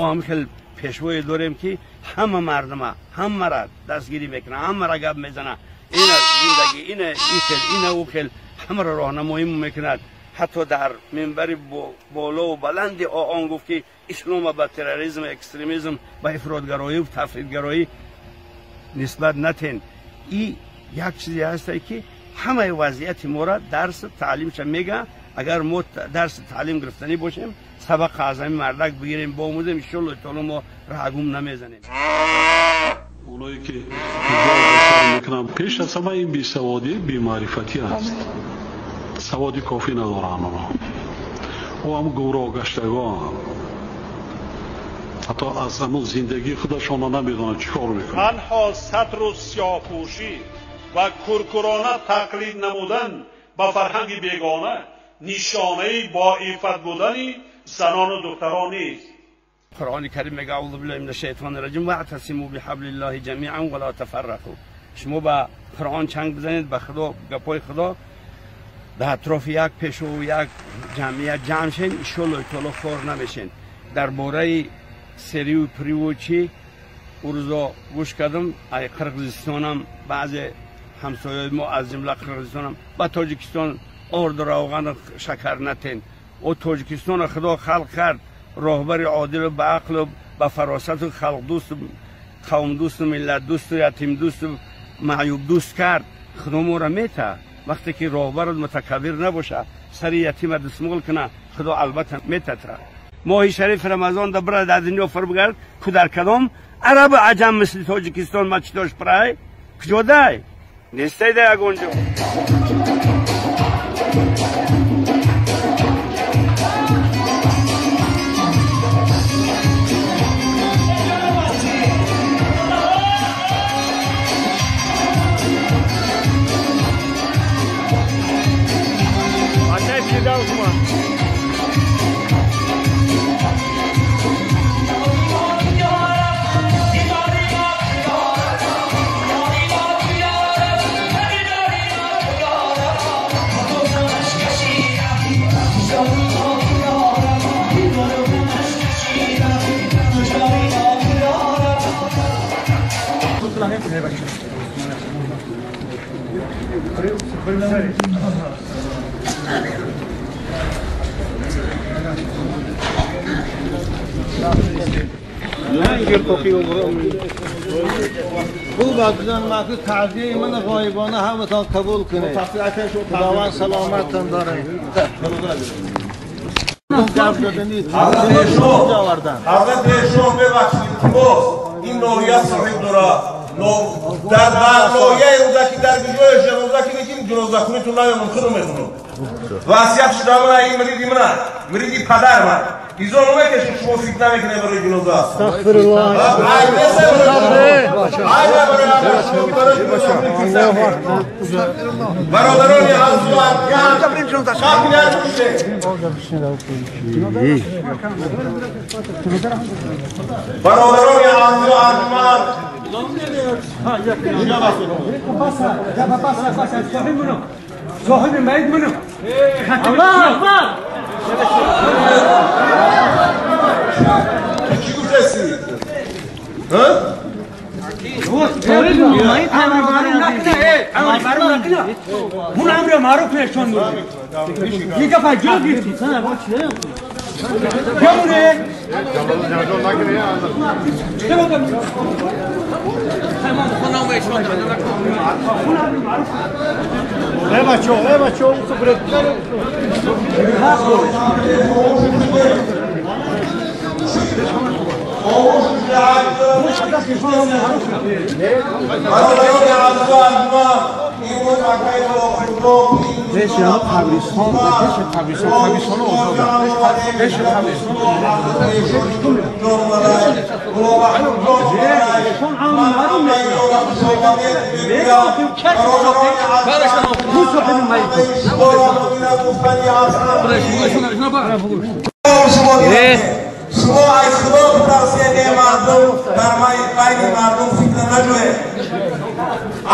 Мо ҳам хеле пешвое дорем, ки ҳама мардума, ҳамаро дастгирӣ мекунад, ҳамаро гап мезанад. Ина зиндагӣ, ина ин хел, ина ӯ хел, ҳамаро роҳнамоӣ мекунад. Ҳатто дар минбари боло ва баланди он гуфт, ки ислома ба терроризм, экстремизм, ба ифротгароӣ ва тафритгароӣ нисбат натен. И як чизе ҳаст, ки ҳамаи вазъияти моро дарс таълимша мега. Агар мо дарси таълим гирифтанӣ бошем, сабақ аз ҳамин мардак бигирем, боомӯзем, иншоаллоҳ таоло мо раҳгум намезанем. Оное ки ҳиҷоб сар мекунанд, пеш аз ҳама ин бесаводӣ, бемаърифатӣ аст. Саводи кофӣ надоранд онҳо. Ӯ ҳам гумроҳ гаштагон, ҳатто аз ҳамон зиндагии худашонро намедонанд, чӣ кор мекунанд. Танҳо сатру сиёҳпӯшӣ ва куркурона тақлид намудан ба фарҳанги бегона нишонаи боиффат будани занону духтарон нест. Қуръони Карим мега: أعوذ بالله من الشیطان الرجیم، واعتصموا بحبل الله جميعا ولا تفرقوا. Шумо ба Қуръон чанг бизанед, ба Худо, гапои Худо, дар атрофи як пешву як ҷамъият ҷамъ шен, иншоаллоҳ таоло хор намешен. Дар бораи серию приву чӣ ӯ рӯзо гӯш кардам, ай Қирғизистонам баъзе ҳамсояи мо, аз ҷумла Қирғизистонам, ба Тоҷикистон орду, равғану шакар натен. О Тоҷикистонро Худо халқ кард, роҳбари одилу ба ақлу ба фаросату халқдӯсту қавмдӯсту миллатдӯсту ятимдӯсту маъюбдӯст кард. Худо моро мета, вақте ки роҳбарат мутакаббир набоша, сари ятима дастмол куна, Худо албатта метатра. Моҳи шарифи Рамазон да бира дар дунё фур бигард, ку дар кадом арабу аҷам мисли Тоҷикистон мачидош пурай? Куҷодай? Нестай да ягон ҷо. خوب عزیزان محفوظ تعزیه من غایبانه همتان قبول کنید. خداوند سلامتتان داره. حضرت ایشون ببخشید باز این نوعیت صاحب داره در نوعیه روزکی در ویدیو روزکی میگیم جنازه خونیتون نمیمون خودم میخونم وصیت شده من این مریدی من مریدی پدر من ایزا نمیکشه شما فکر نمیکنه برای جنازه. استغفر الله. برادران عزیز، برادران عزیز و ارجمند، صاحب میت منو. الله اکبر. چی گفتی؟ ها؟ اون امر معروف نشون داد. دیگه فجر گرفتی. جمهوری. ای بچه ای بچه ها پیش قبرستان، پیش قبرستان، قبرستان آزاد، پیش قبرستان. شما از خدا بترسید مردم در بین مردم فتنه نجوید.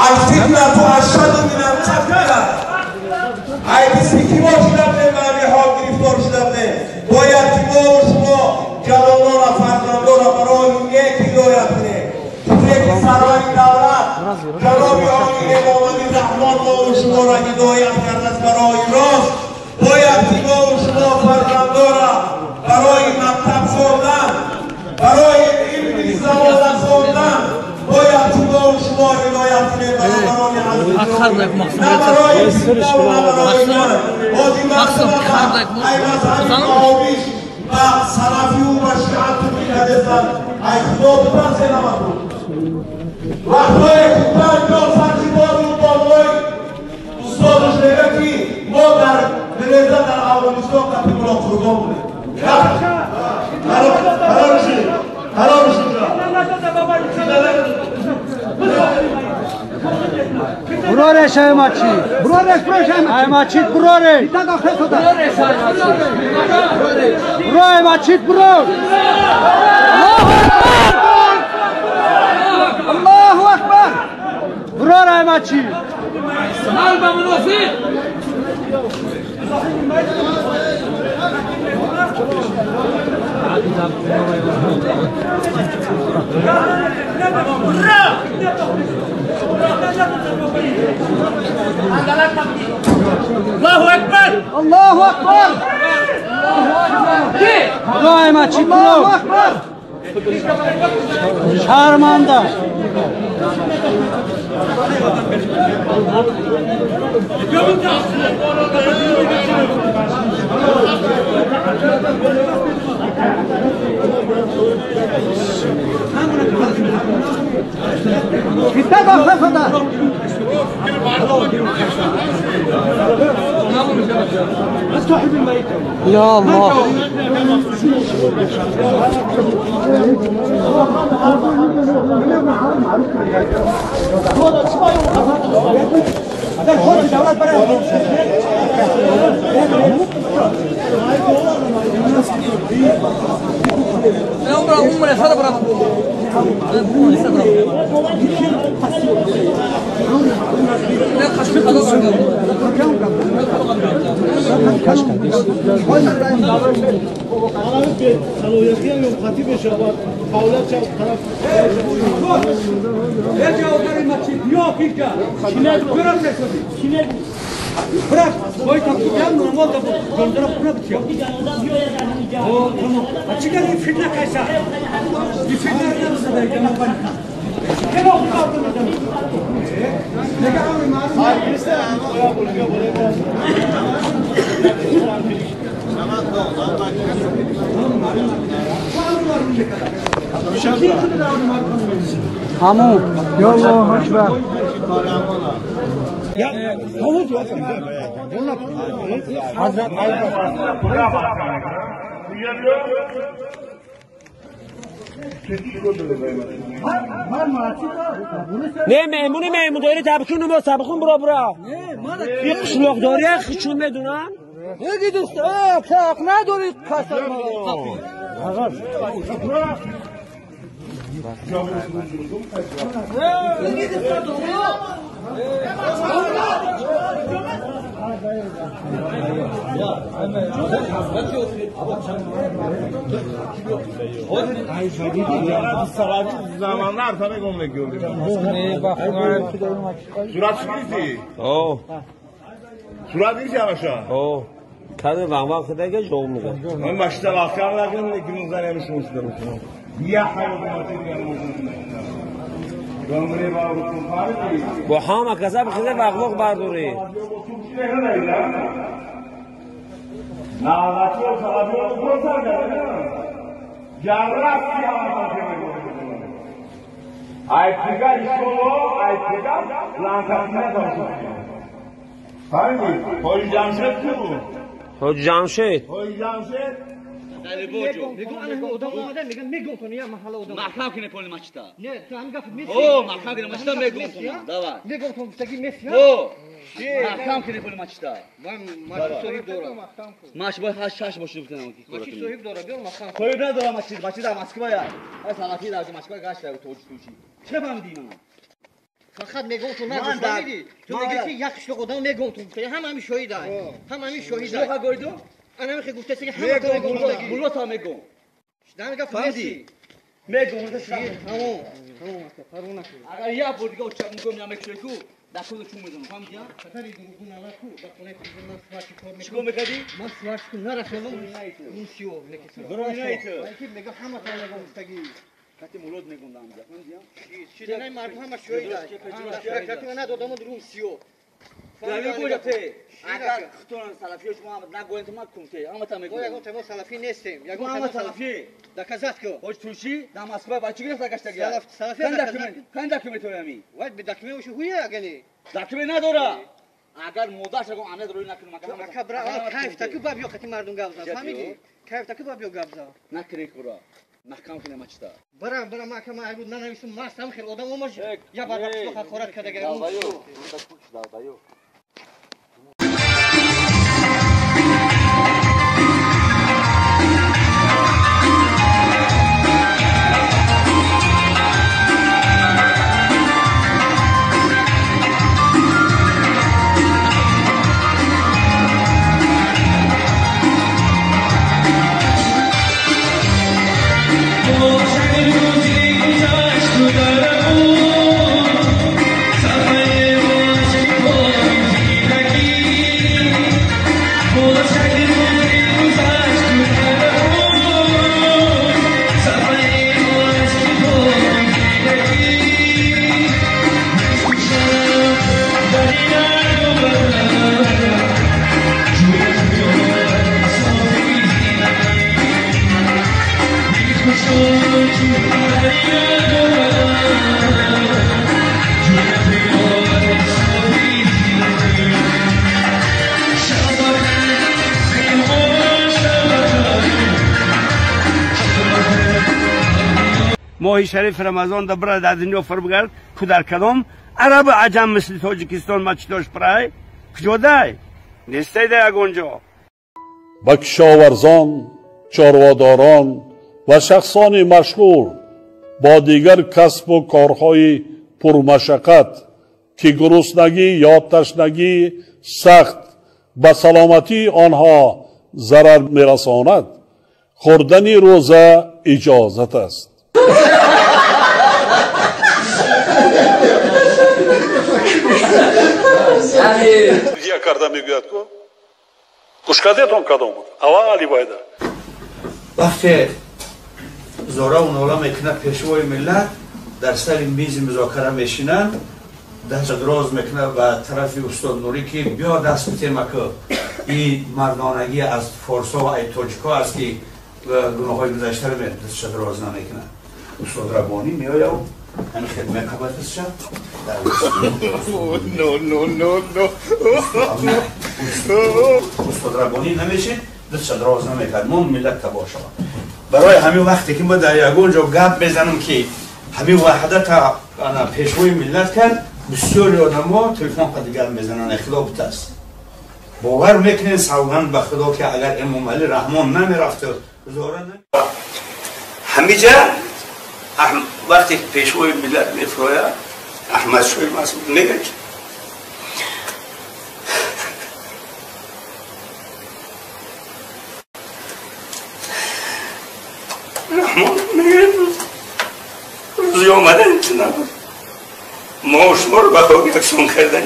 الفتنة اشد من القتل. ای بسیکی ما شده بودیم و همین حال گرفتار شده بودیم. باید که ما و شما جوانان و فرزندان شما را هدایت کرد از برای راست، باید که ما و شما فرزندان برای مکتب خواندن، برای علم زمان خواندن باید که ما و شما هدایت کنیم برادران عزیز، نه برای فتنه و نه برای من. حاجی مقصد ای مذهبی وهابیش و سلفی و شیعه توقی کردستن، ای خدا بترسه نمتون. وقتهای که 50 سال بازی و بابای استادش میگه که ما در ملیزه در افغانستان قطعی ملا قربان بودیم. قرارش برارش ایماچی برارش ایماچی برارش برو ایماچی برو. الله اکبر برو ایماچی. الله اکبر الله اکبر. برو ایماچی برو. شرمنده. يا الله. همون یا الله اکبر. نه مهمونی مهمون داری تبخون ما تبخون برا برا یه قشلاق داری خشون میدونم یکی دوست حق نداری کسر Zamanlar tabii gomle gördüm. Surat çıkıyor. Oh. Surat değil yavaşa. Oh. Kadın vang vang kadar çok mu? Ben başta bakıyorum ki kimden yemiş olsun. Ya با همه کسا بخیزه وقوق برداری. حاج جمشید محکم کنه پول مچتا. نه تو هم گفت مسی. او محکم کنه مچتا میگم تو. داوا. میگم تو مستقیم مسی. او محکم کنه پول مچتا. من مچ صاحب دارم. ماش باید 8 باشه بتونم. مچ صاحب دارم بیار محکم. صاحب ندارم مچ مچ در مسکو یا. از سلفی در مسکو گشت در توجی توجی. چه فهمیدی من؟ فقط میگم تو نگفتی. تو میگی که یک قشلاق آدم میگم تو. هم همین شاهد هم همین شاهد. چه گویدو؟ انا میخوای گفته که همه تو میگم مولا تا میگم. نه میگم فهمیدی. میگم اون همون همون پرو نکن. اگر یه بار دیگه چک میگم یا میکشکو Дакуно чун медонам, фаҳмидӣ? Хатари дуруғу наваку, ба хонаи президент ман сварчи кор мекунам. Чикор мекардӣ? Ман сварчи нарасонам, русиё леки. Дуруғ Ки мега ҳама та мегам гуфтагӣ. Кати мулод мегум дам, фаҳмидӣ? Чизаи мардум ҳама шоида. Прокуратура надодам русиё. Мегӯям те. Агар хутон салафиё шумо нагӯем ма кунте, ҳама та мегӯем. Мо ягон тема салафӣ нестем. Ягон ҳама салафӣ. Доказать ку. Хоч туши дар Москва ба чӣ гирифта гаштагӣ? Салафӣ кан документ ҳами? Вай бе документ ушу ҳуя агани. Документ надора. Агар модаш ягон амният рӯй накунам, агар Ака бра, кайф таку ба биё қати мардум гап зан, фаҳмидӣ? Кайф таку ба биё гап зан. Накунед кура. Маҳкам кунем мачта. Барам, барам, ака ма айбуд нанависум, мастам хел одам омаш. Я бар вақт хорат кардага. Далбаю. Моҳи шариф Рамазон да бира дар дунё фар бигар, ку дар кадом арабу аҷам мисли Тоҷикистон мачидош пирай? Куҷодай? Нестай да ягон ҷо. Ба кишоварзон, чорводорон ва шахсони машғул бо дигар касбу корҳои пурмашаққат, ки гуруснагӣ ё ташнагии сахт ба саломатии онҳо зарар мерасонад, хӯрдани рӯза иҷозат аст. Гиря карда мегӯяд ку гӯшкардетон кадом буд? Аввали вайда. Вақте зораву нола мекунад пешвои миллат, дар сари мизи музокара мешинанд, даст дроз мекунад ба тарафи устод Нурӣ, ки биё даст битем, ака ин мардонагӣ аз форсо ва ай тоҷико аст, ки гуноҳҳои гузаштаро дастша дроз намекунад. Устод Раббонӣ меояд, ҳамин хел меқабад дастша. No, no, no, no. Устод Раббонӣ намешид, дастша дроз намекард. Мо миллат табоҳ шавад. Барои ҳамин вақте ки мо дар ягон ҷо гап мезанам, ки ҳамин ваҳдата пешвои миллат кард, бисёри одамҳо телефон қади гап мезананд, худо бутаст. Бовар мекунед, савганд ба худо, ки агар Эмомалӣ Раҳмон намерафту зора ҳамиҷа вақте пешвои миллат мефурояд, Аҳмадшоҳи Масъуд мегӯяд, Раҳмон мегӯяд, рӯзи омадан чи набуд, мо шуморо ба хок яксон кардан.